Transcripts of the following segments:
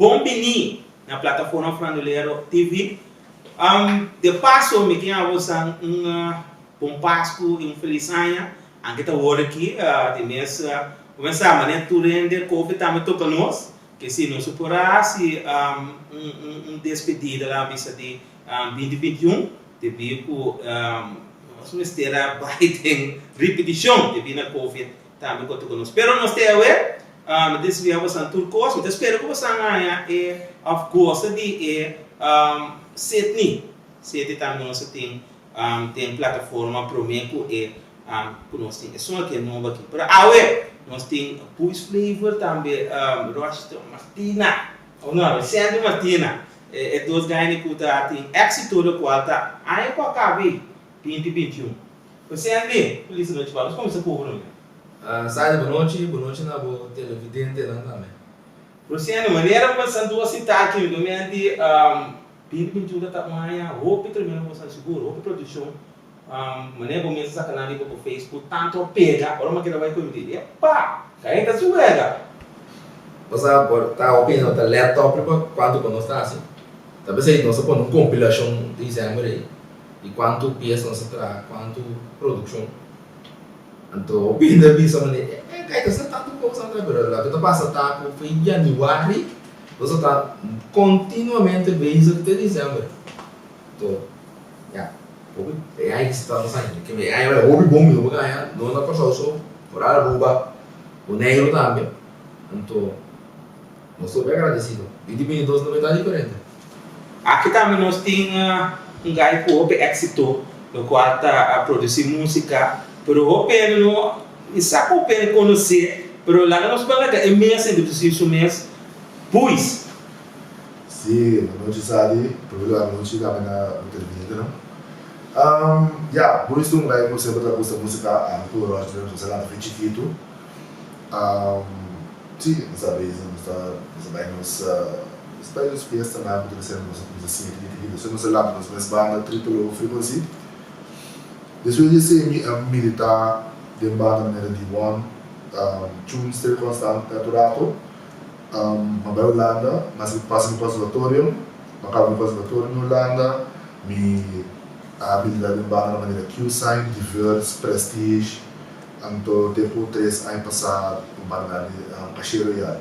Bon bini na Plataforma Frandulero TV. De paso mi tin abosan un bon Pascu y un feliz aña. Anke ta wor aki di mes cuminsa manera tur hende Covid tambe toca nos. Ke si nos por a haci un despedida la bisa di 2021 debi cu nos mester a bay den ripeticion debi na Covid tambe cu a toca nos. Pero nos te awe mi ta desvia bosan tur cos. Mi ta spera cu bosan haña e of gosa di e Sydney. Sydney tambe nos a tin den plataforma prome cu e cu nos tin esun aki e nobo aki. Pero awe nos tin Buis Flavor tambe Rochester Martina of no Sandy Martina e dos gaini cu ta tin exito locual ta aña cu a caba ey 2021. Pues Sandy, feliz nochi pa nos cuminsa cu bo prome. Sandy, bonochi, bonochi na bo televidentenan tambe. Luciano, manera bo a santu a sita aki mi ta menti 2021 ta ta un aña hopi tremendo bo san sigur, hopi produccion. Manera bo mes a saca nan riba bo Facebook tanto a pega, ora mi a keda bai cu mi di, epa! Caen ta su wega! Bo sa por ta hopi hende no ta let op riba cuanto cu nos ta haci. Ta p'esey nos a pone un compilacion december ey di cuanto pieza nos a traha, cuanto produccion. Anto hopi hende a bisa manera, e kai ta sa tanto cos nan traha, pero loke ta pasa ta cu for januari nos a ta continuamente bezig te december. Anto ya, hopi e aña ki ta nos aña, ke e aña bai hopi bon mi no por gaña, no na Kòrsou so, por Aruba, Boneiru tambe. Anto nos ta hopi agradesido. Binti 22 no ta diferente. Aki tambe nos tin un guy cu hopi exito, locual ta produci musica, pero hopi hende no, mi sa cu hopi hende conoce, pero laga nos ban laga e mes introduci su mes, Puis. Si, bonochi Sadi, prome lugar bonochi tambe na bo televidentenan. Ya, Puis ta un guy cu semper ta gusta musica, ami cu Roger nos a lanta fin chikitu. Sí, nos a bezig, nos ta nos a bai nos nos a bai nos fiestanan ku tur esei nos a kuminsá siña tiki tiki despues nos a lanta nos mes banda Triple O Frequency. Despues di esei mi a militá den banda manera D-One, Tunes Stereo Constant tantu rato. Mi a bai Hulanda, mi a pasa mi conservatorio, mi a kaba mi conservatorio na Hulanda, mi a militá den banda manera Q-Sign, Diverse, Prestige. Anto te ku tres aña pasá un banda di Caché Royal.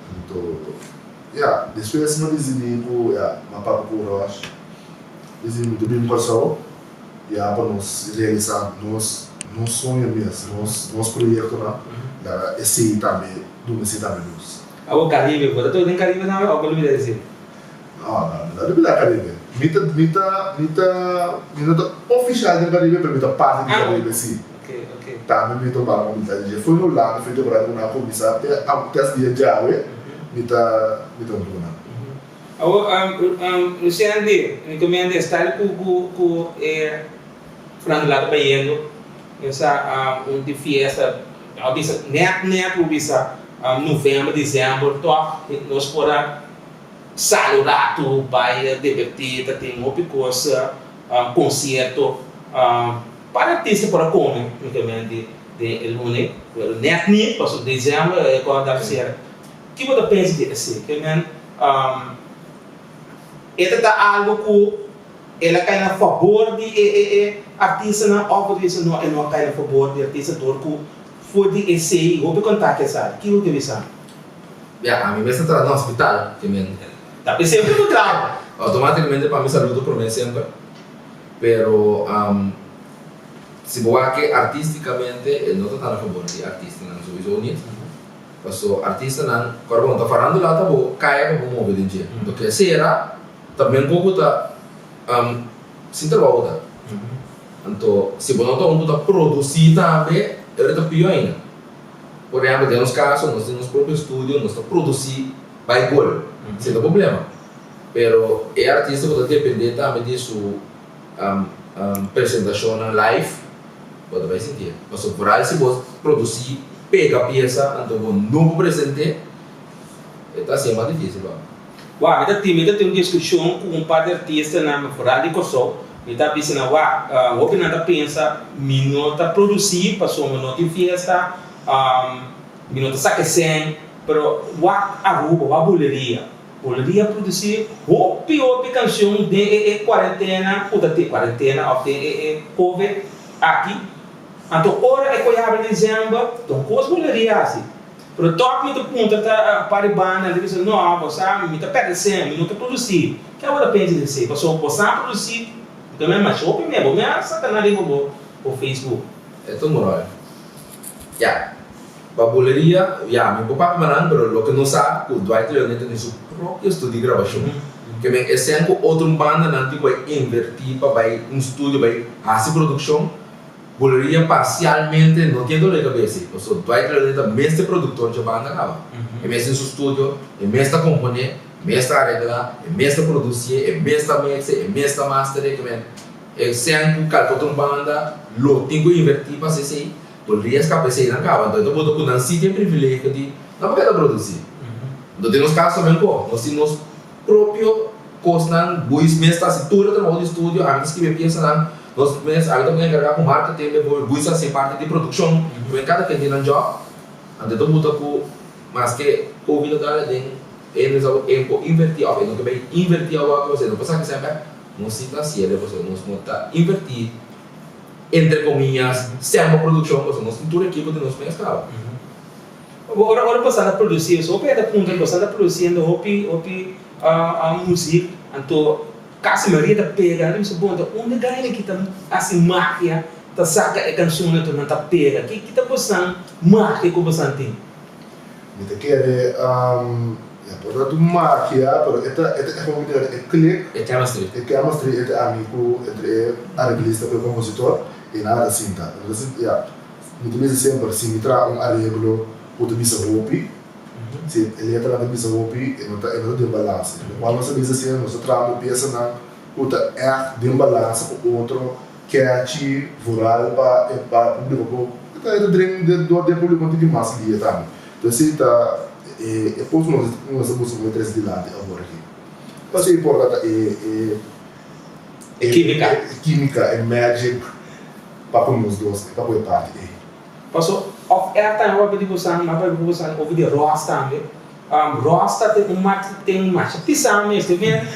Anto ya, despues mi a disidí ku ya, mi a papia ku Rosh, disidí mi ta bin Kòrsou ya pa nos realisá nos nos soño mes, nos nos proyektonan, laga esei tambe duna esei tambe lus. Abo Caribe, bo ta toca den Caribe tambe òf bo lubida esei? No, no, mi no ta lubida Caribe. Mi ta, mi ta, mi ta, mi no ta oficial den Caribe, pero mi ta parti di Caribe si. Tambe mi ta un banda comunitario dje. Foi na Hulanda, foi temporada cu nan a cuminsa te te as dia djawe mi ta, mi ta hunto cu nan. Awor, Lucian di, mi ta mende e style cu, cu, cu e Fernando la ta bayendo, esa un di fiesta, a bisa net net bo bisa november, december, toch nos por a Sali un ratu, bai divertí, ta tin hopi kos, konsierto, par artista por a kome únikamente den e luna ei, pero nèt nit, pasobra desèmber e kos a dal sera. Ki bo ta pensa di esei? Ke men e ta ta algu ku el a kai na fabor di e e artistanan òf bo ta bisa no e no a kai na fabor di artista dor ku for di esei hopi kontakto a sali? Ki bo ta bisa? Ya, ami mes ta traha na hospital, te men. Ta pe semper ku traha. Automaticamente pa mi saludo prome semper, pero si bo wak artisticamente e no ta ta na fabor di artistanan souiso nit, paso artistanan kor bo no ta farandula ta bo kaya pa bo move den dje, lo ke sera ta men ku ku ta sin trabou ta, anto si bo no ta un ku ta produci tambe e ora ta pio ainda. Por ehempel, den nos caso, nos tin nos propio studio, nos ta produci bay gol, sin ta problema. Pero e artista cu ta depende tambe di su presentacionnan live, bo ta bay sintié. Pasobra vooral si bo produci pega pieza anto bo no por presente, e ta hacié mas dificil pa bo. Wak, mi ta tin, mi ta tin un discusion cu un par di artistanan, vooral di Corsou, mi ta bisa nan, wak, hopi nan ta pensa mi no ta produci pasobra no tin fiesta, mi no ta saca e cen, Pero wak Aruba, wak Buleria. Buleria a produci hopi hopi cancion den e e cuarentena cu ta tin, cuarentena of den e e covid aki. Anto ora e koe habri december, ta un cos Buleria haci. Pero toch mi ta puntra ta par di banda, nan ta bisa no, bo sa mi ta perde cen, mi no ta produci. Ke abo ta pensa di esey? Pasobra bo sa produci, mi ta mira masha hopi me, bo me a saca nan riba bo Facebook. E ta un rol. Ya. Pa buleria, ya, mi por papia manan, pero loke nos sa ku Dwight Leonet ta den su propio studio di grabashon. Ke men esei ku otro bandanan tin ku bai invertí pa bai un studio bai hasi produkshon, buleria parsialmente no tin dolor di kabes ei. Pasobra Dwight Leonet ta mes e produktor dje banda kaba. E mes tin su studio, e mes ta komponé, e mes ta areglá, e mes ta produsié, e mes ta mix'e, e mes ta master'e. Ke men esei ku kalke otro banda lo tin ku invertí pa hasi esei. Podría escapa esey nan caba, entonces ta bota cu nan si tin e privilegio di nan por keda produci. Entonces den nos caso también co, nos tin nos propio cosnan, Buis mes ta haci tur e trabajo di studio, ami ta scribi e piesanan, nos mes, ami ta encarga cu marketing, bijvoorbeeld, Buis ta haci e parti di produccion, también cada ken tin nan job, anto ta bota cu maske covid a dal aden, e no sa e por inverti of e no ta bay inverti awor, pasobra e no por saca esey bek, nos si ta haciele pasobra nos no ta inverti. Entre comillas, sèmper produccion pasobra nos tin tur ekipo di nos mes caba. Ora ora boso ta produci eso hopi ta puntra boso ta produciendo hopi hopi muziek anto casi mayoria ta pega nan ta bisa bon ta unda gaina ki ta haci magia ta saca e cancionnan anto nan ta pega ki ki ta bosan magia cu bosan tin? Mi ta kere ya por ta un magia pero e ta e ta e manera e click E chemistry. E chemistry entre ami ku entre e areglista ku e kompositor e nan a ta sinta. Entonces ya mi ta bisa semper si mi traha un areglo ku ta bisa hopi si e letranan ta bisa hopi e no ta e no ta den balansa. Lokual nos a bisa asina nos ta trahando piesanan ku ta ègt den balansa ku otro. Catchy, vooral pa e pa publico por e ta e ta dren den dor den publico tin mas lia tambe. Entonces esey ta e e cos cu nos nos ta busca por trece dilanti awor aki. Pasobra e por ta e e E quimica. E quimica, e magic pa cu nos dos pa cu e parti ey. Paso of er tambe papia di bosan, mi a papia cu bosan over di Ross tambe. Ross ta tin un marketing masha pisa mes. Te bien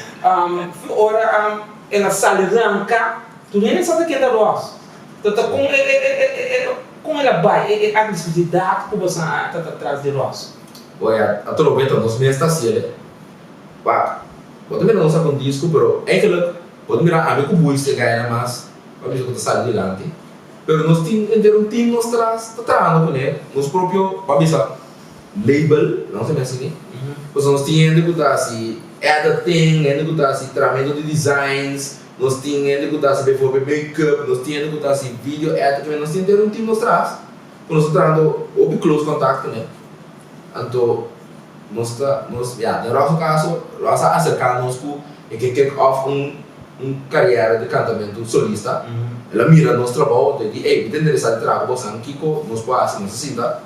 ora el a sali ranca, tur hende sa ta ken ta Ross. Ta ta con e e con el a bay, e agresividad cu bosan a ta tras di Ross. Oya, atrobe ta nos mes ta haciel e. Wak, bo ta mira nos saca un disco, pero eigenlijk bo ta mira ami cu Buis e gaya mas pa bisa cu ta sali dilanti. Pero nos tin henter un team nos tras ta trahando kuné, nos propio, bo a bisa label, nos ta mester asina, pasobra nos tin hende ku ta hasi editing, hende ku ta hasi trahamentu di designs, nos tin hende ku ta hasi bijvoorbeeld make-up, nos tin hende ku ta hasi video editing, nos tin henter un team nos tras ku nos ta trahando hopi close contact kuné. Anto nos ta, nos, ya, den Rosa kaso, Rosa a aserká nos ku e ke kick off un un kariera di kantamentu solista. El a mira nos trabou, anto e di, ey, mi ta interesá di traha ku bosan, kiko nos por hasi? Nos a sinta,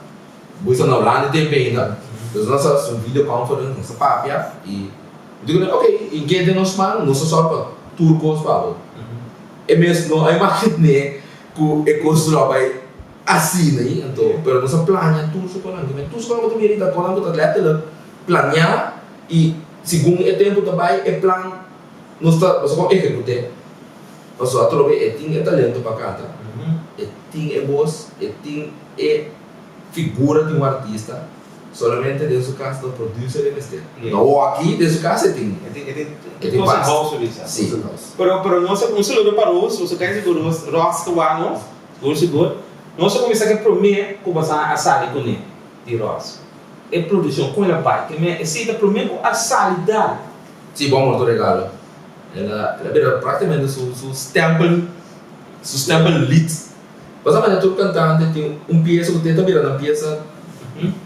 bo esta na Hulanda e tempu ainda, entonces nos a hasi un video conference, nos a papia i mi di kuné, ok, i ke den nos man, nos ta sòru pa tur kos pa bo. E mes no a imaginé ku e kos lo a bai Asina ei anto, pero nos a plania tur su konan. Dime, tur su konan bo ta mira ei ta konan ku ta letterlijk plania i segun e tempu ta bai e plan nos ta nos ta kon ehekut'é. Pasobra atrobe e tin e talento pa kanta, e tin e bos, e tin e figura di un artista, solamente den su kas ta producer e mester. No aki den su kas e tin E tin basta. Si. Pero pero nos un saludo pa Roos, boso ta sigur Roos Ross ta wak nos. Sigur sigur. Nos a kuminsá ku e promé ku boso a sali kuné di Ross. E produkshon kon el a bai? Ke men esei ta promé ku a sali dal. Sí, Bon Morto Regalo. El a el a bira práktikamente su su stèmpel su stèmpel lit. Pasobra manera tur kantante tin un piesa ku ta bira nan piesa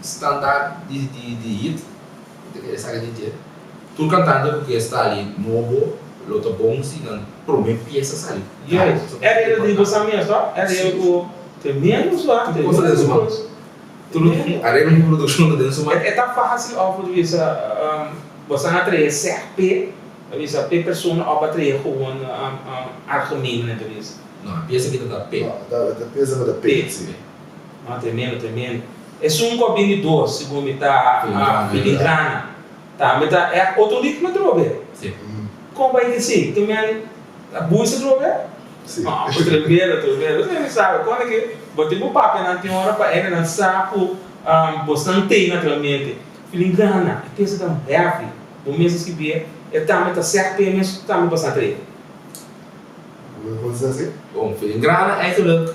standaard di di di hit. Mi ta kere saka di dje. Tur kantante ku ke sali nobo lo ta bon si nan prome piesa sali. Yes, e reda di bo sa mes to, e reda ku tremendo sua, Tur kos ta den su man. Tur areglo di produkshon ta den su man. E ta fasil of bo ta bisa bo sa a trae sèg p'e, bo ta bisa p'e persona of bo a trae gewoon algemeen nan ta bisa. No, e piesa kita ta p'e. No, e piesa ta p'e, si. No, tremendo, tremendo. Esun ku a bini dos, segun mi ta filigrana. Tambe ta ègt otro ritmo atrobe. Kon bai di si? Te men ta buis atrobe? No, tremendo, tremendo. Esei mi sabi. Kon aki bo tin ku papia nan tin ora pa hendenan sa ku bosnan tei naturalmente. Filigrana, e piesa ta heavy. Bo mes a skibié, e tambe ta sègt p'e mes tambe bosnan trei. Bon, filigrana eigenlijk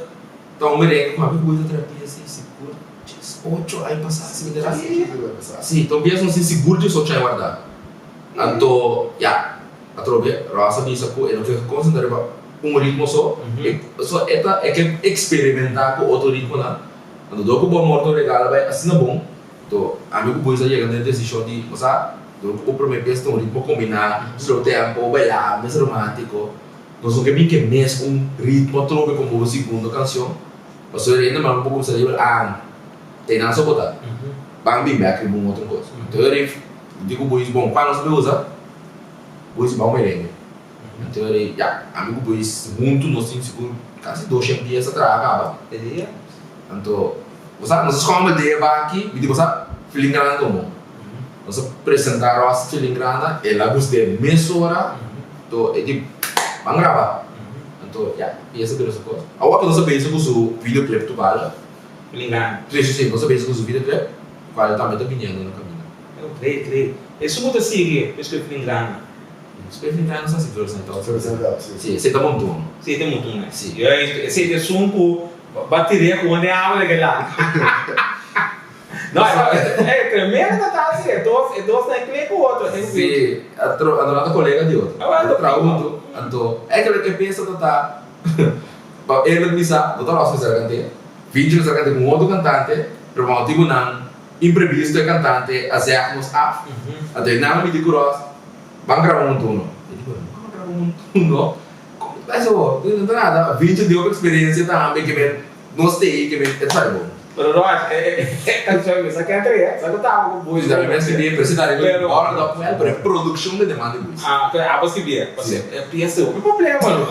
Ta un merengue ku habi gusta tra pies i sigur djes ocho aña pasá si mi ta rasi. Si, ta un pies nos tin sigur djes ocho aña wardá. Anto, ya, atrobe Ross a bisa ku e no ke konsentrá riba un ritmo so, e so e ta e ke eksperimentá ku otro ritmonan. Anto dor ku Bo Amor Ta Un Regalo a bai asina bon, anto ami ku Boyce a yega na e desishon di, bo sa, dor ku bo promé pies ta un ritmo kombiná, slow tempo, bailá, mes romántiko. Nos no ke bin ke mes un ritmo atrobe komo bo segundo kanshon, pasobra e hende mas bo kumsa riba ah te nan so bo ta, ban bin bek riba un otro kos. Anto e rif di ku bo is bon kua nos a bin usa? Bo is bou merengue. Anto e rif ya ami ku bo is huntu nos tin sigur kasi doshen pies a traha kaba. Anto bo sa nos a skombel den e baki mi di bo sa filingrana komo nos a presenta Ross filingrana el a gust'e mesora. Anto e di, Ban graba. Anto ya, i esa bira su kos. Awor ku nos a bezig ku su videoclip tubal. Lingano. Sí, sí, sí, nos a bezig ku su videoclip, kual tambe ta biniendo na kaminda. Oh, great, great. Esun ku ta sigui despues di Lingano? Despues di Lingano sa si Flor Sentado. Flor Sentado, sí. Sí, esei ta montono. Sí, ta montono. Sí. Esei ta esun ku ba tir'é ku un den awa den kel lado. No, e tremendo ta ta así, e dos, e dos nan klik ku otro. Sí, anto nan ta kolega di otro. Nan ta traha huntu, anto eigenlijk e piesa ta ta, pa eerlijk bisa, no ta Ross mester a kant'é, Vinci mester a kant'é ku un otro kantante, pero pa motibu nan imprevisto e kantante a zeg nos af, anto e nan a miti ku Ross, ban graba un turno. Mi di, bueno, no graba un turno, komo ta bai so? No ta nada, Vinci tin hopi eksperensia tambe ke men. Nos te ei ke men e trae bon. Pero Roy, e canción mi sa ken trae, sa ku taba ku boys. Si mi a skibie, pero si ta riba bòrda dòp wèl, pero e produkshon de demanda di boys. Ah, pero abo skibie, pasobra e piesa hopi problema lo.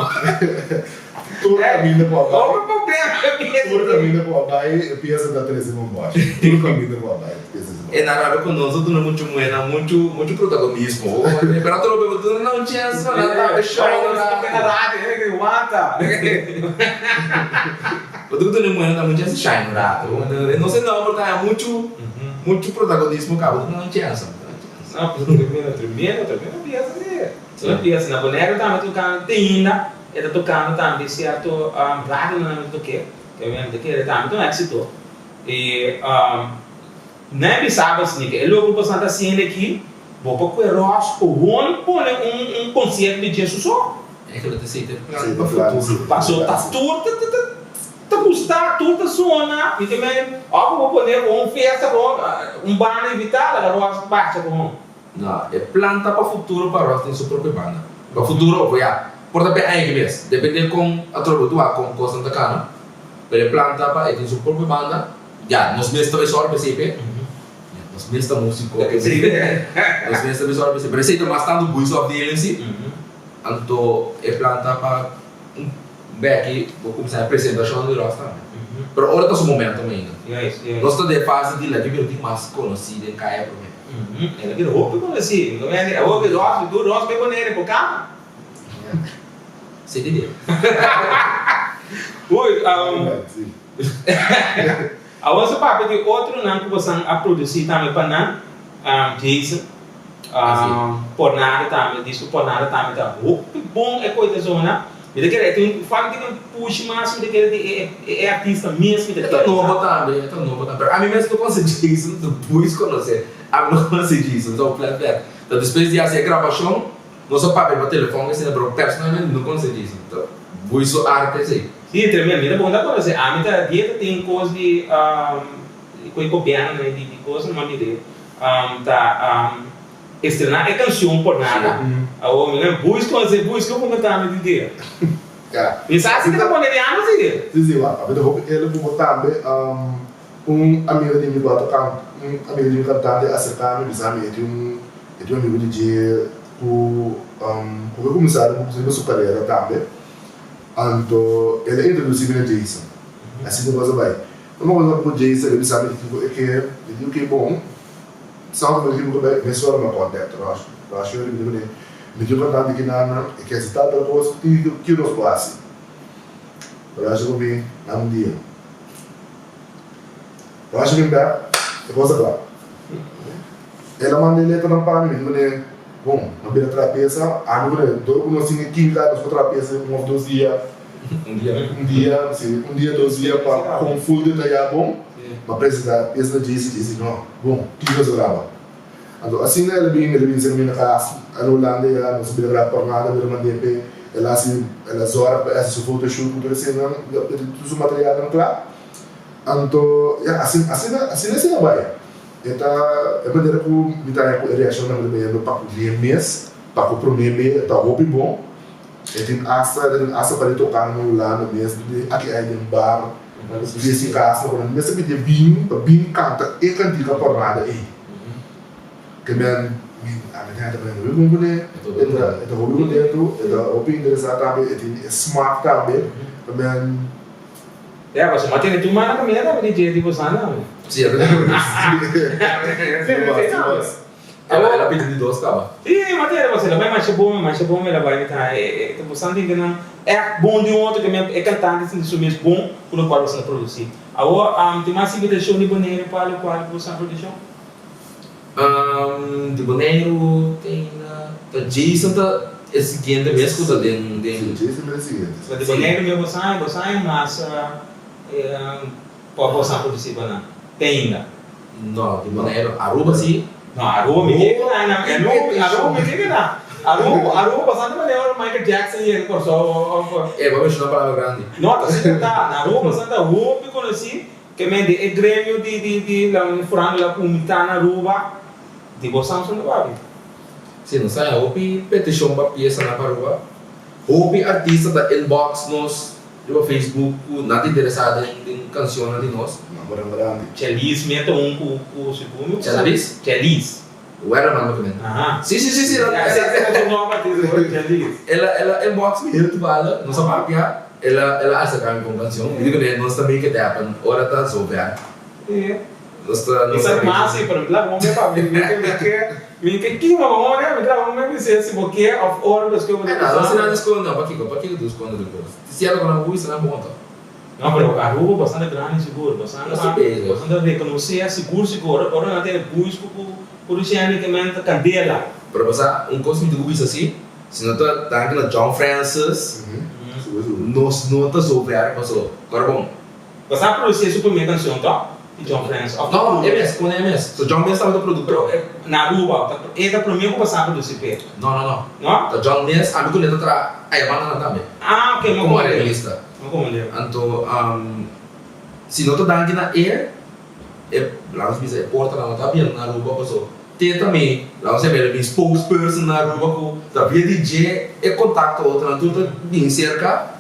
Tur kaminda ku a bai. Hopi problema e piesa. Tur kaminda ku a bai e piesa ta trese bombashi. Tur kaminda ku a bai e piesa ta trese. E na rabia ku nos a duna muchu muhénan muchu muchu protagonismo. Pero atrobe bo duna nan un chèns pa nan tambe show un ratu. Bo ta duna muhénan tambe un chèns di shine un ratu. No se nòmber ta haña muchu muchu protagonismo kaba. Bo duna nan un chèns. No, pues tremendo, tremendo, tremendo piesa si. Tremendo piesa. Na Bonaire tambe tokando te ainda e ta tokando tambe sierto radionan tambe ta tok'é. Obviamente kere tambe ta un éxito. E Nan e bisa bo asina ke e loke bo sa ta hasiendo aki, bo por kue ròs gewoon pone un un konsierto di Jesus so. E ke lo ta esei ta e plan pa futuro. Paso ta tur ta ta ta gusta, tur ta sona, mi ta meen òf bo pone un fiesta gewoon un banda invitá laga ròs bacha gewoon. No, e plan ta pa futuro pa Ròs tin su propio banda. Pa futuro, ya, por ta p'e aña ki bes, depende kon atrobe bo wak kon kosnan ta kana, pero e plan ta pa e tin su propio banda. Ya, nos mes ta bay sòru pa esei p'e. Ya, nos mes ta músiko. Nos mes ta bay sòru pa esei. Pero esei ta mas tantu boei su afdeling si. Anto e plan ta pa un beki bo kuminsá e presentashon di Ross tambe. Pero ora ta su momento ainda. Nos ta den e fase di laga bira tin mas konosí den kaya promé. El a bira hopi konosí. Mi ta mende awor ku Ross, tur Ross bay Bonaire por kama. Esei ta idea. Uy, Awor sa papia di otronan ku bosan a produsí tambe pa nan, Jason, Pornada tambe, disco Pornada tambe ta hopi bon e koe ta zona. Mi ta kere e tin falta tin un push mas mi ta kere di e artista mes mi ta E ta kere. nobo tambe, e ta nobo tambe. Pero ami mes no konosé Jason, ta buis konosé. Ami no konosé Jason, ta un flat flat. Ta despues di hasi e grabashon, nos a papia pa telefòn asina, pero personalmente mi no konosé Jason. Ta buis su arte esei. Sí, tremendo. Mi ta bon ta conoce. Ami ta dieta tin cos di cu e gobierno di di cos no mami ta estrena e cancion por nada. Awor mi no buis conoce buis cu bo canta mi di dia. Mi sa si ta pone di ano si. Sí, sí, wak. Ami ta hopi eerlijk cu bo tambe. Un amigo di mi cu a toca, un amigo di mi cantante a acerca mi bisa mi e tin un e tin un amigo di dje cu cu ke cuminsa riba su carera tambe. Anto el a introdusí mi na Jason. Asina kos a bai. Mi a ku Jason, el a bisa mi di kiko e ke, mi di oke bon, sa mi di kiko mesora mi a contact Rush, Rush mi di kuné, mi di un kantante ki nan e ke hasi tal tal kos, kiko nos por hasi? Rush di ku mi, nan un dia. Rush bin bek, e kos a kla. El a manda e letranan pa mi, mi di kuné, bon, mi a bira traha piesa, ami kuné, dor ku nos tin e kimika nos por traha piesa den un òf dos dia. Un dia. Un dia, si, un dia, dos dia pa kon full detayá bon, pa presentá piesa na Jaycee, Jaycee no, bon, kiko nos a graba? Anto asina el a bin, el a bin serka mi na kas, na Hulanda ya, nos a bira graba pornada, bira mand'é p'e, el a hasi, el a zòrg pa e hasi su photoshoot ku tur eseinan, tur su materialnan kla. Anto, ya, asina, asina, asina esei a bai. E ta e manera ku mi ta haña ku e reakshonnan mi ta bayendo pa ku mi mes, pa ku promé be, ta hopi bon. E tin asta, e ta tin asta pa di toka na Hulanda mes, di aki ai den bar, di si kas, na nan mes a pidi bin pa bin kanta e kantika parada ei. Ke men mi ami ta henter manera hopi bon kuné, e ta e ta hopi kontentu, e ta hopi interesá tambe, e tin e smak tambe, ta men. Ya, pasobra mi a tene tur mana kaminda tambe di dje di bosan tambe. Si, e ta tin. Awor el a pidi di dos kaba. Sí, ma tende pasobra el a bai masha bon, masha bon el a bai mi ta e ta bosan tin nan ègt bon di un otro ke mi e kantante sinti su mes bon ku lokual bosan ta produsí. Awor tin mas invitashon di Boneiru pa lokual ku bosan produkshon? Di Boneiru tin ta Jason ta e siguiente mes ku ta den den. Sí, Jason ta e siguiente. So di Boneiru mi bosan bosan mas Pa boso a produci pa nan te ainda? No, di Boneiru. Aruba si. No, Aruba mi ke keda na Aruba mi ke keda. Aruba, Aruba bastante manera ora Michael Jackson yega Kòrsou òf. E, bo a menshoná palabra grandi. No, ta asina ta. Na Aruba bastante hopi konosí ke men di e gremio di di di la farándula ku mi ta na Aruba di bo Samson ta papia. Si, nos haña hopi petishon pa piesanan pa Aruba. Hopi artista ta inbox nos Riba Facebook ku nan ta interesá den den kanshonnan di nos. Nombernan grandi. Chalice mi a ta un ku ku segun mi. Chalice? Chalice. Werman lo kimen. Aha. Si si si si. Ya ese ese ta su nomber artístico Chalice. El a el a inbox mi heel toevallig nos a papia el a el a aserká mi pa un kanshon mi di kuné nos ta make it happen ora ta zover. Sí. Nos ta Mi nos ta sa mas si pero mi ta laga un pa mi mi ke mi ke mi ke kima bo hoor mi ta laga un mi bisa si bo ke of ora despues bo ta Ay no, bisa. si nan esconde no pakiko pakiko ta esconde tur cos. Cierto cu nan gusta nan bon to. No pero Aruba bastante grandi sigur bastante Nos ta bezig. bastante reconoce sigur sigur ora nan tene buis cu cu cu Luciano ke men ta candela. Pero pasa un cos mi tin cu bisa si, si no ta danki na John Francis nos no ta zo ver paso ora bon. Basta a produci su primer cancion toch? Di John Francis of No, e mes, con e mes. So John mes tabata productor. Pero na Aruba, ta e ta prome cu basta a produci p'e. No, no, no. No? Ta John mes, ami cu ne ta traha aya bandanan tambe. Ah, ok, mi a Como comprende. arreglista. Mi a comprende. Anto, si no ta danki na e, e, laat nos bisa, e portanan no ta abiendo na Aruba paso te ta mi, laat nos yama mi spokesperson na Aruba cu ta via di dje e contacto otronan tur ta bin cerca,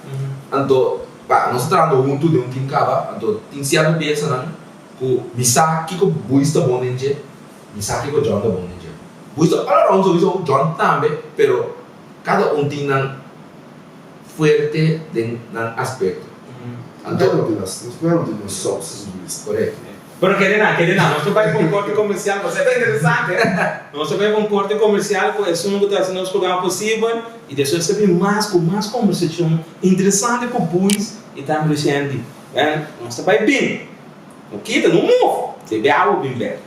anto Pa, nos ta trahando huntu den un team kaba, anto tin sierto piesanan ku mi sa kiko Buis ta bon den dje, mi sa kiko John ta bon den dje. Buis ta all around souiso, John tambe, pero kada un tin nan fuerte den nan aspekto. Anto. Kada un tin nos, nos kada un tin nos sòs, Buis. Korekto. Pero kere nan, kere nan, nos ta bai pa un korte komersial, pasobra e ta interesante. Nos ta bai pa un korte komersial ku esun ku ta hasi nos programa posibel i despues ta bin mas ku mas kombersashon interesante ku Buis i tambe Luciandy. Wèl, nos ta bai bin. No kita, no move. Bebe awa bin bèk.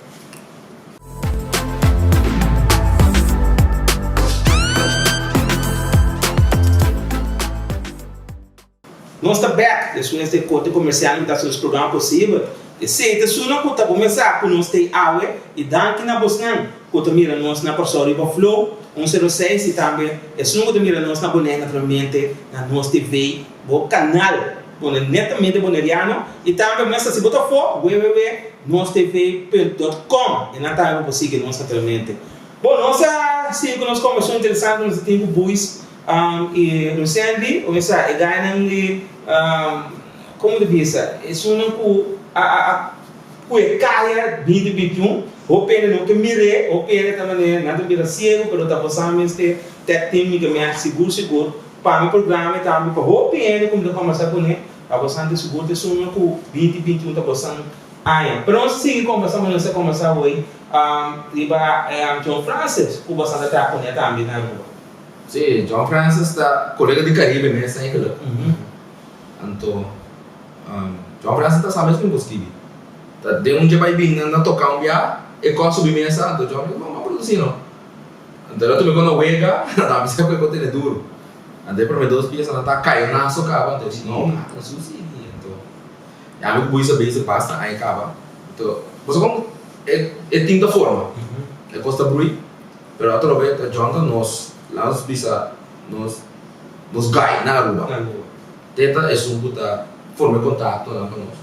Nos ta bek despues di e korte komersial ku ta hasi nos programa posibel. Esei ta suna ku ta kuminsá ku nos t'ei awe i danki na bosnan ku ta mira nos na Kòrsou riba Flow un sero seis i tambe esun ku ta mira nos na Bonaire naturalmente na Nos TV bo kanal pone netamente boneriano i tambe mester si bo ta afó www nostv dot com i nan tambe bo por sigui nos naturalmente. Bon nos a sigui ku nos kombersashon interesante nos a tin ku Buis I Lucendi, o mester e gainan di, como ta bisa, esunnan cu a a cu e caya binti bintiun, hopi hende no ke mir'é, hopi hende ta manera nan ta bira ciego, pero ta bosan mester tag team mi ke mea sigur sigur pa mi programa i tambe pa hopi hende cu mi ta combersa cune. Pa bosan di sigur ta esun ku binti 21 ta bosan aña. Pero nos a sigui kombersá, ma nos a kombersá awor riba John Francis ku bosan ta traha kuné tambe na Aruba. Sí, John Francis ta kolega di Caribe mes eigenlijk. Anto John Francis ta sa mes kon ku skibi. Ta den un dje bai bin nan ta toka un bia, e kos subi mesa, anto John bisa, no, m'a produsí no. Anto el a tuma e kon na wega, nan bisa ku e kon tene duru. Anto e prome dos piesanan ta kayonaso kaba, anto e di, no, m'a ta susi. Anto ya mi ku Buisa bezig basta aña kaba. Anto pasobra kon e tin ta forma, e kos ta brui. Pero atrobe ta John ta nos, laat nos bisa nos nos guy na Aruba. Te ta esun ku ta forma e kontaktonan pa nos.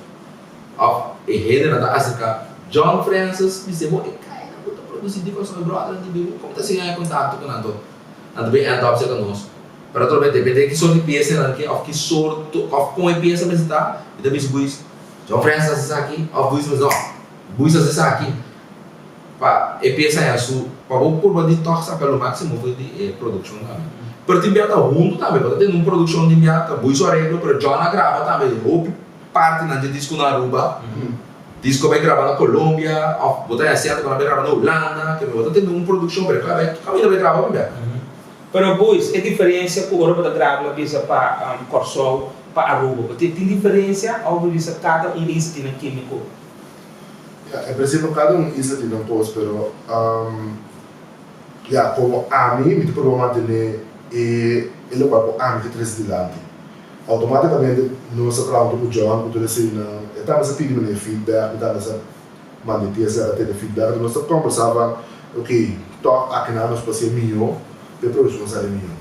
Òf e hendenan ta aserká John Francis bis'é bo e kainan ku ta produsí di Kòrsou e bròdernan di bibu komo ta siña e kontakto ku nan to nan ta bin end up serka nos. Pero atrobe depende ki sort di piesa nan ke òf ki sorto òf kon e piesa mester ta mi ta bisa Buis John Francis hasi esaki òf Buis mester no Buis hasi esaki. Pa e pieza haña su, pa bo purba di tòg saka lo máksimo for di e produkshon tambe. Pero tin bia ta huntu tambe, bo ta tende un produkshon tin bia ta bui su areglo, pero John a graba tambe hopi partinan dje disko na Aruba, disko a bai graba na Colombia, òf bo ta haña sierto ku nan a bai graba na Hulanda, ke bo ta tende un produkshon pero e kla bai kaminda bai graba bin bia. Pero boys, e diferensia ku ora bo ta graba lo bisa pa Kòrsou, pa Aruba, bo tin diferensia òf bo bisa kada un isla tin nan kímiko? Ya, en principio cada un isla tin nan cos, pero ya, como ami, mi ta proba mantene e e locual cu ami ta trece dilanti. Automaticamente nos a traha hunto cu John cu tur eseinan, e tambe sa pidi mane feedback, mi tambe sa manda e pieza a tene feedback, enton nos ta conversa van, ok, toch akinan nos por hacié miho, pa e produccion sali miho.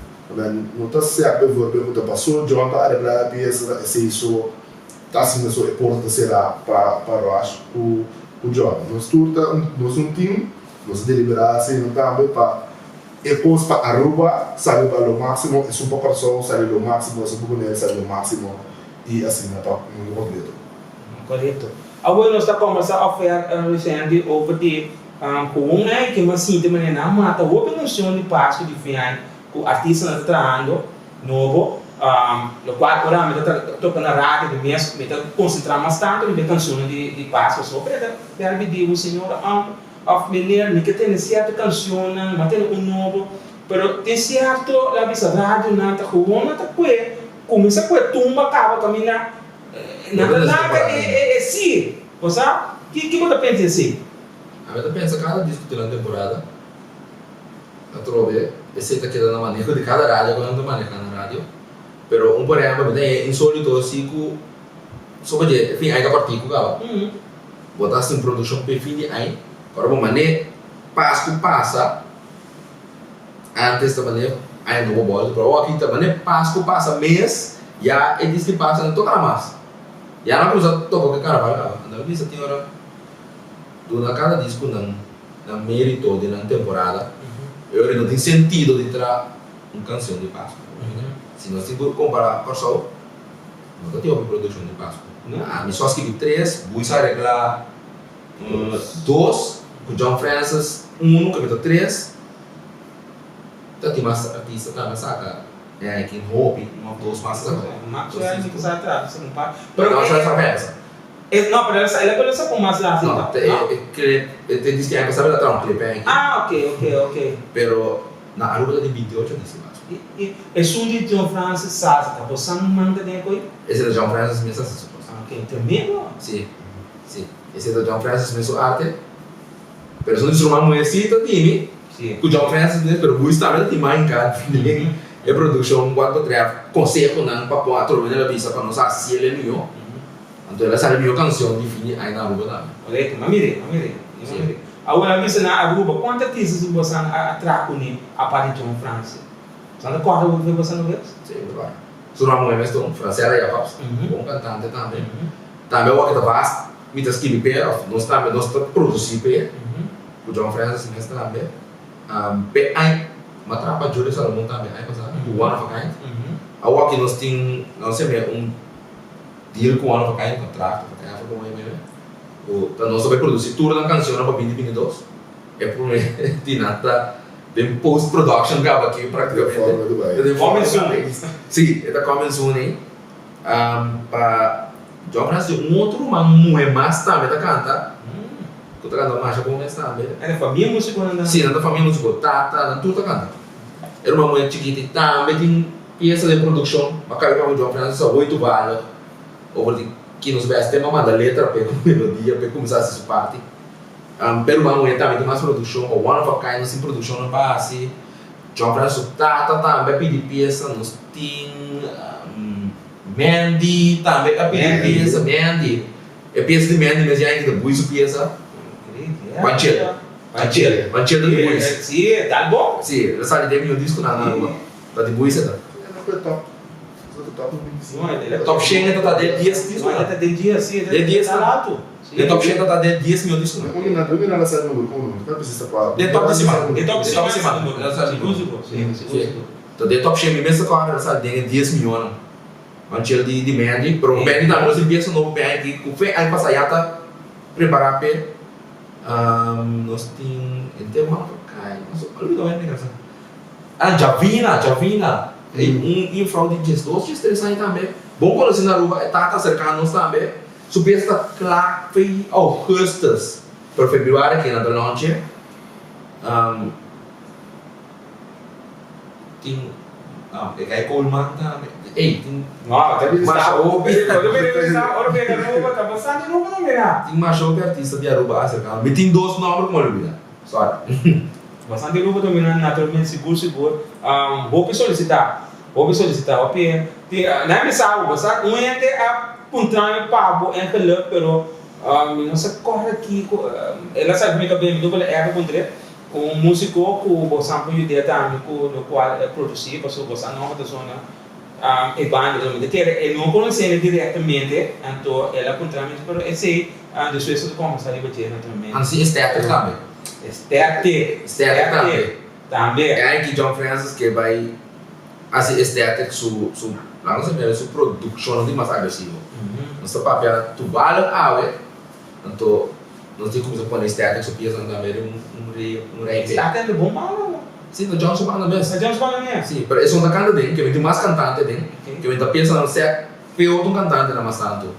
No ta sec bijvoorbeeld cu ta paso John ta aregla e pieza, ta esey so. Ta asina so e porta ta será pa pa Rush ku ku John. Nos tur ta un nos un team, nos a deliberá asina tambe pa e kos pa Aruba sali pa lo máksimo, esun pa Kòrsou sali lo máksimo, esun pa Bonaire sali lo máksimo i asina pa mundu kompleto. Korekto. Awor nos ta kòmbersá òf Luisendi over di ku un aña ke mas sinti manera nan a mata hopi noshon di Pasku di fin aña ku artistanan ta trahando. Nobo, locual ora mi ta toca na radio di mes mi ta concentra mas tanto riba e cancionnan di Pascua so pero ta perbi di un señora of meneer mi ke tene cierto cancionnan mi a tene un nobo pero tin cierto la bisa radionan ta gewoon nan ta cue cuminsa cue tumba caba caminda nan ta laga e e si bo sa ki bo ta pensa di esey? Ami ta pensa cada disco tin nan temporada. Atrobe, esei ta keda na maneho di kada radio ku nan ta maneha na radio. Pero un por ehempel mi ta haña insolito si ku soba dje e fin aña ta kòrtiku kaba. Bo ta hasi un produkshon p'e fin di aña, ora bo man'é Pasku pasa, antes ta man'é aña nobo bòltu, pero awor aki ta man'é Pasku pasa mes ya e dis di Pasku no toka mas. Ya nan kuminsá toka ku e karnaval kaba. Anto mi bisa tin ora duna kada dis ku nan. Nan merito den nan temporada, e ora no tin sentido di traha un cancion di Pascu. Si nos tin cu compara Corsou, no ta tin hopi produccion di Pascu. Ami so a skibi tres, Buis a regla dos, cu John Francis uno, cu mi ta tres. Ta tin mas artista tambe a saca e aña aki, hopi, un of dos mas a saca. Maxwell mi ta sa un par. Pero Maxwell sa pensa. E no, pero el a el a comenzá con mas laat No, te e e clip, e te diski aña pasá el a traha un clip aña aki. Ah, ok, ok, ok. Pero na Aruba ta di 28 diski mas. I i esun di John Francis Salsa ta bo san man ta den koe? Ese ta John Francis mes a hasi su kos. Ah, ok, tremendo. Si, si. Ese ta John Francis mes su arte. Pero esun di su ruman muhé si ta dimi Si. ku John Francis mes, pero Buis tambe ta tin mas hinká den e produkshon wat betrèft konsehonan pa kon atrobe el a bisa pa nos hasi el e mihó. Anto el a sali mihó canción di fin di aña na Aruba tambe. Correcto, m'a mir'é, m'a mir'é, m'a mir'é. Awor a bisa na Aruba, cuanto artistas bo bosan a traha cuné apart di John Franse? Bosan ta corda hopi bosan lo bes? Sí, mi ta corda. Su ruman muhé mes ta un, Francella Jacobs, bon cantante tambe. Tambe awor ki ta bas, mi ta skibi p'e, of nos tambe nos ta produci p'e, cu John Francis mes tambe. P'e aña, m'a traha pa Julio Salomon tambe aña pasa, cu One of a Kind. Awor ki nos tin, nos heme un. Deal ku wan pa kai un kontrakt pa kai afro komo e meme ku ta nos ta bai produsi tur nan kanshonnan pa binti 22 e prome di nan ta den post production kaba aki praktikamente Den forma si e ta coming soon ei. Pa John Francis tin un otro ruman muhe mas tambe ta kanta, ku ta kanta masha bon mes tambe. E ta famia musikonan nan? Si, nan ta famia musiko, tata, nan tur ta kanta. E ruman muhe chikiti tambe tin piesa den produkshon, ma kabe pa John Francis a hoy toevallig over di ki nos bes tema manda letra p'e ku melodia p'e kuminsá hasi su parti. P'e ruman muhe tambe tin mas produkshon, pa One of a Kind nos tin produkshonnan pa hasi. John Francis su tata tambe a pidi piesa, nos tin Mandy tambe a pidi piesa, Mandy, e piesa di Mandy mes ya ta bui su piesa, Banchel, Banchel, Banchel ta di buis. Si, dal bon. Si, el a sali den mihó disconan na Aruba, ta di buis e ta. Top shen e ta ta den dies disconan. Den dies nan. Den top shen ta ta den dies mihó disconan. Den top di siman. Den top di siman. Ta den top shen mi mes ta kòrda el a sali den e dies mihónan. Manchel di di Mandy, pero Mandy tambe nos tin piesa nobo p'e aki ku fe aña pasá ya ta prepará p'e. Nos tin henter one of a kind, nos a olbida wèn mi kasa. Ah Javina, Javina, e un infrou di diesdos, diestres aña tambe, bon konosí na Aruba, e tata aserká nos tambe, su piesa ta kla fe augustus, pero februari aki nan ta launch'e. Tin e kai Coleman tambe. Ey tin masha hopi. Tin masha hopi artista di Aruba aserka. Mi tin dos nomber ku mi a olbida. Sorry. Bastante Aruba ta mira naturalmente sigur sigur. Hopi solisita. Hopi solisita. Hopi tin nan mi sa bo sa un hende a puntra mi pa bo en geluk pero mi no sa kòrda kiko el a sa ku mi ta bini mi ta bai puntr'e. Un musico cu bo san por yud'é tambe cu locual e produci, pasobra bo sa no ta zona e banda, mi ta kere e no conocene directamente, anto el a puntra mi, pero esey despues nos a conversa riba dje naturalmente. Anto si Estetic tambe. Estetic. Estetic tambe. Tambe. E aña ki John Francis ke bay haci Estetic su, su, laga nos a mira su produccionnan tin mas agresivo. Nos ta papia toevallig awe. Anto nos tin cuminsa pone static su pies nan tambe den un rei un rei pe. Static ta bon banda no? Si, ta John su banda mes. Ta John su banda mes? Si, pero esun ta canta den, ke mi tin mas cantante den, ke mi ta piensa nan sè peor ta un cantante nan mas tanto.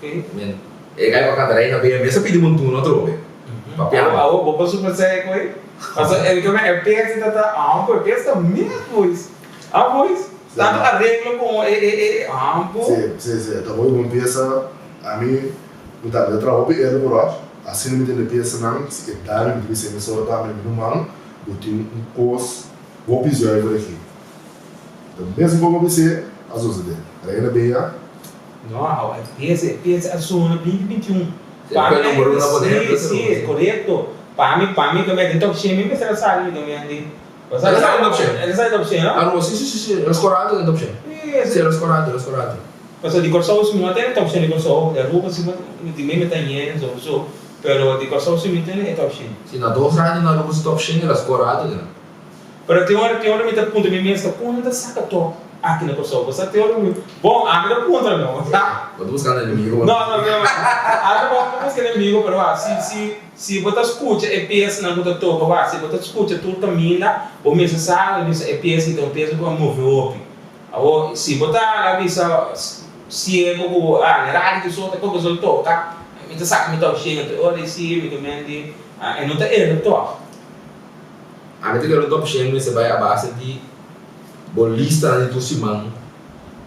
Men e guy cu a canta Reina Bea mes a pidi un turno atrobe pa piano. Awo bo por super sa e coi? Pasobra e ke e pies ta ta ampo, e pies ta mes boys. Ah boys, tanto areglo como e e e ampo. Si, si, si, ta hopi bon piesa, ami. Mi tambe ta traha hopi erde por òf, asina mi tende piesanan, si e dal mi ta bisa e mesora tambe mi ruman, bo tin un kos hopi zuiver aki. Ta mesun kos bo bis'é a sosodé. Reina Bea. No, awa e piesa, e piesa a sona binti 21. Si, pa e numero uno a pone Si, si, korekto. Pa mi, pa mi tambe den top shen mi mester a sali mi tambe di. El a sali den top shen. El a sali top shen, no? Aruba, si, si, si, si, el a skor alto den top shen. Si, el a skor alto, el a skor alto. Pasobra di Kòrsou si mi no tene tòpshen di Kòrsou, di Aruba si mi di mi mi ta ñe souso, pero di Kòrsou si mi tene e tòpshen. Si na dos radio na Aruba si tòpshen el a skor alto den. Pero tin ora tin ora mi ta puntra mi mes ta kon nan ta saka tòp aki na Kòrsou, pasobra tin ora mi, bon ami ta puntra no, sa. Bo ta buskando enemigo bo. No no no ami no ta buska enemigo pero wak si si si bo ta skucha e piesanan ku ta toka wak si bo ta skucha tur kaminda bo mester sa bo bisa e piesa ta un piesa ku a move hopi. Awor, si bo ta a bisa ciego cu a na radio ki so ta koke so toca, mi ta saca mi tòg shen, anto e ora di si mi ta men di e no ta ere tòg. Ami ta kere un tòg shen mester bai a base di bo listanan di tur siman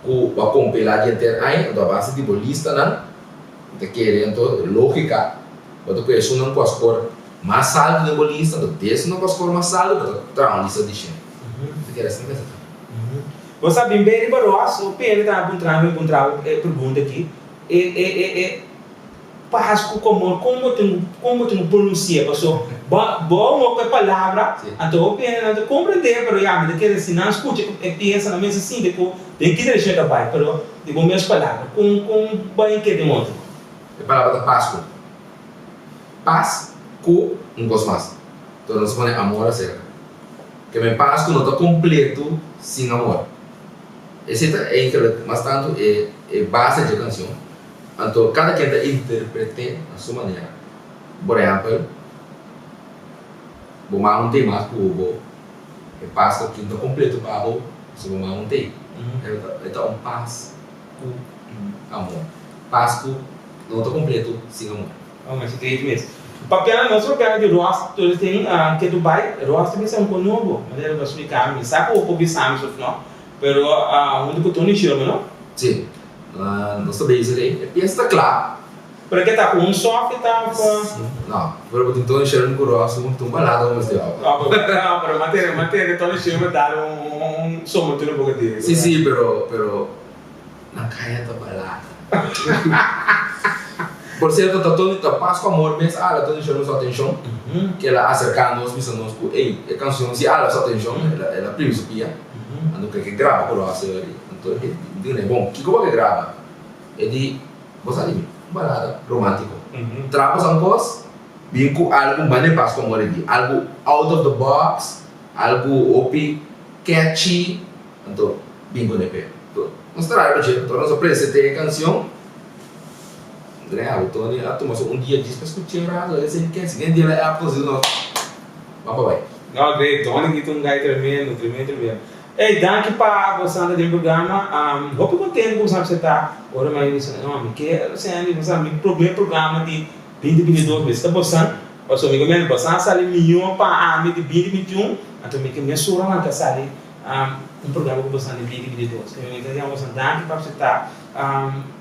cu bo a compila di henter aña, anto a base di bo listanan mi ta kere anto logica bo ta coge esunnan cu a score mas alto den bo lista, anto desunnan cu a score mas alto bo ta traha un lista di shen. Mi ta kere asina mester ta. Bo sa bin beri pa Ross, o pende ta puntra mi puntra bo e pregunta aki, e e e e Pascu como con bo tin con bo tin cu pronuncia paso bo bo no cu e palabra anto bo pende nan ta comprende pero ya mi ta kere si nan scucha e piensa nan mester sinti cu den ki direccion e ta bay pero di bo mes palabra con con bay ke den otro. E palabra ta Pascu. Pas cu un cos mas. Entonces nos ta pone amor acerca. Ke men Pasku no ta kompleto sin amor. Esei ta eigenlijk mas tantu e e base dje kanshon. Anto kada ken ta interpret'é na su manera. Por ehèmpel, bo mama un tei mas ku bo, e Pasku aki no ta kompleto pa bo, pasobra bo mama un tei. E ta un pas. ku amor. Pasku no ta kompleto sin amor. Oh masha great mes. Papiando nos papiando di Ross tur tin ke Dubai Ross ta bisa un ko nobo manera bo a splika mi sa ku bo por bisa mi sof no pero hunto ku Tony Sherman no. Si nos ta bezig ei e pies ta kla. Pero ke ta ku un sof e ta of. No pero bo tin Tony Sherman ku Ross hunto un balada bo mester hou. No pero mantere mantere Tony Sherman dal un somo tur un poko di. Si si pero pero. Nan kaya ta balada. Por cierto ta Tony ta Pascu Amor mes a hala Tony Sherman su atencion ke el a acerca nos bisa nos ku ey e cancion si a hala su atencion el a primi su pia anto ke ke graba ku Russell eri anto e di ne bon kiko bo ke graba e di bo sa di mi un balada romantico traha boso un kos bin ku algu mane Pascu Amor e di algu out of the box algu hopi catchy. Anto bin ku nepe. Anto nos ta rabia dje. Anto nos a present'é e kansion. Andrea ku Tony a tuma so un dia djis pa skuch'é un rato. E senti ken siguiente dia el a app nos di nos ban pa bai. No great, Tony ki ta un guy tremendo, tremendo, tremendo. Ey, danki pa bo santa den programa. Hopi contento ku bo sa ta ora mi a bisa, no, mi ke Sandy, bo sa mi prome programa di binti 22 mes ta bosan, pasobra mi ke mende bosan a sali mihó pa ami di binti 21, anto mi ke mesora nan ta sali Un programa ku boso di binti 22. Mi ta yama boso danki pa acepta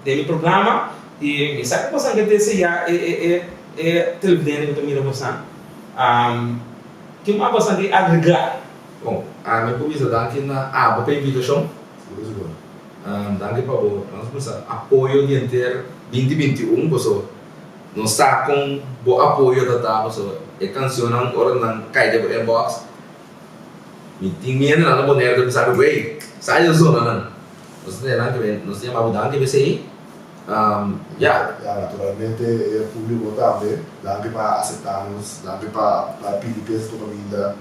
den mi programa y mi sa ku boso ke desea e e e e televidente ku ta mira boso. Ki mas boso ke agrega? Bon, ami por bisa danki na abo pa e invitashon. Sigur sigur. Danki pa bo, nos bisa, apoyo di henter binti 21 paso nos sa kon bo apoyo ta ta paso e kanshonnan ora nan kai den bo inbox Mi tin miedu nan ta pone ta bisa mi wey sa e zona nan. Nos ta nan ke nos ta yama bo danki p'esei. Ya. Ya naturalmente e publico tambe danki pa acepta nos, danki pa pa pidi pieza tur caminda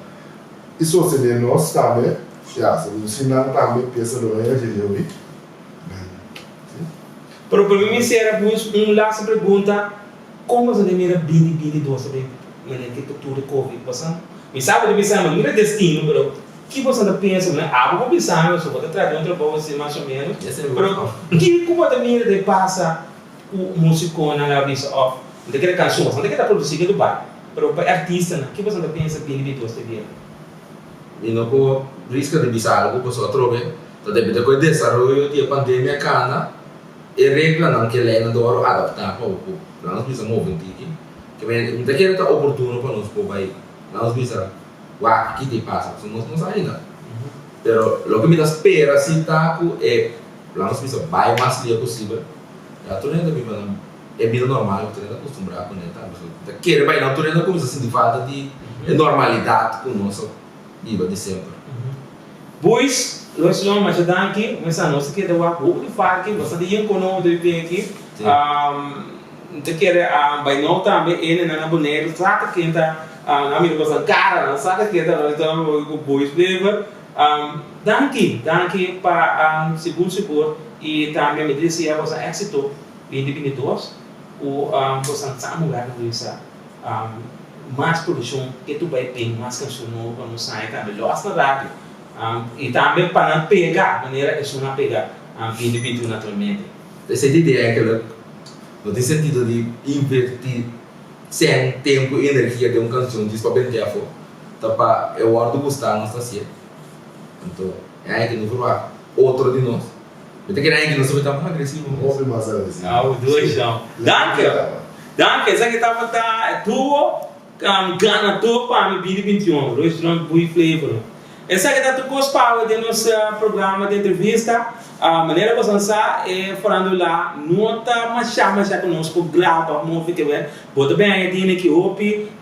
y sostene nos tambe. Ya sin nan tambe pieza lo no yega dje leu ey. Si. Pero prome mi sera bus un laatste pregunta, kon boso ta mira bini bini dos ta den manera ki tur e covid pasan? Mi sa bo ta bisa mi mira destino pero ki boso ta pensa mi abo por bisa mi pasobra bo ta traha den un trabou asi mas o menos pero kiko bo ta mira den pasa ku musikonan a bisa of mi ta kere kanshon boso no ta kere produsi ke Dubai pero pa e artistanan ki boso ta pensa bini bini dos ta bira? Mi no por riska di bisa algu pasobra atrobe ta depende ku e desaroyo di e pandemia kana, e reglanan ku e leinan ta wòrdu adaptá pa bo por laga nos bisa move un tiki. Ke men mi ta kere ta oportuno pa nos por bai laga nos bisa wak ki tin pasa pasobra nos no sa ainda. Pero loke mi ta spera si ta ku e laga nos bisa bai mas lia posibel ya tur hende ta biba nan e bida normal ku tur hende ta acostumbrá kuné tambe. So mi ta kere bai nan tur hende a kuminsá sinti falta di e normalidat ku nos a biba di semper. Boys, Lois Long masha danki. Mi sa nos ta keda wak hopi di farki, bastante yen kono ta bibi aki. Mi ta kere bai nou tambe e nenan na Boneiru sa ta ken ta nan mira boso kara, nan sa ta ken ta Lois Long ku Boys Flavor. Danki, danki pa sigur sigur i tambe mi ta desea boso éksito 2022 ku boso sa muhèr nan bisa. Mas produccion ke tu bai bin mas cancion nobo pa nos haña tambe los na radio y tambe pa nan pega manera esun a pega bini binti naturalmente. Esei ta idea ke lo no tin sentido di inverti sèn, tempu y energia den un cancion djis pa bent'e afo. Ta pa e wordo gusta nos ta haci'e. Anto e aña ke no verwagt otro di nos. Mi ta kere aña ke nos ta mas agresivo mes. Hopi mas agresivo. Awo dushi. Danki. Danki. Esaki tabata e duo ganador pa mi bini 21, Royce Drum Bui Flavor. Esaki ta tur kos pa awe den nos programa di entrevista. Manera boso a sa e farandula no ta masha masha ku nos por graba mofi ke wen. Bo ta bin aña dina ki hopi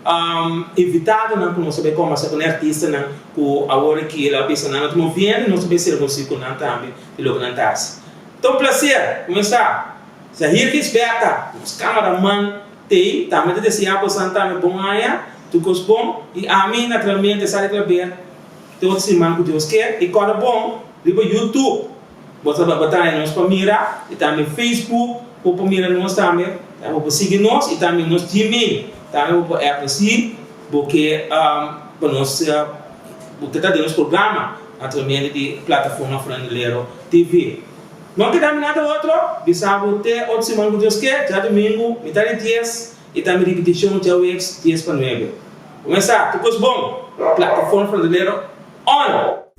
invitadonan ku nos ta bin kombersa ku nan artistanan ku awor aki el a bisa nan no ta moviendo y nos ta bin sirkunsi ku nan tambe di loke nan ta hasi. Ta un placer kuminsá. Zahir Gisberta, nos cameraman t'ey, tambe ta desea bosan tambe bon aña, tur cos bon, y ami naturalmente Sally Claver te otro siman cu Dios kier, y corda bon riba YouTube bo ta bo ta haña nos pa mira, y tambe Facebook bo por mira nos tambe, bo por sigui nos y tambe nos Gmail tambe bo por app nos si bo ke pa nos bo ke ta den nos programa naturalmente di Plataforma Franelero TV. No keda mi nada otro, bisa bo te otro siman ku Dios ke, djadumingu mitar di dies i tambe ripitishon djaweps dies pa nuebe. Kuminsá, tur kos bon! Plataforma Frandulero on!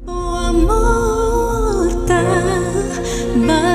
Bo amor ta.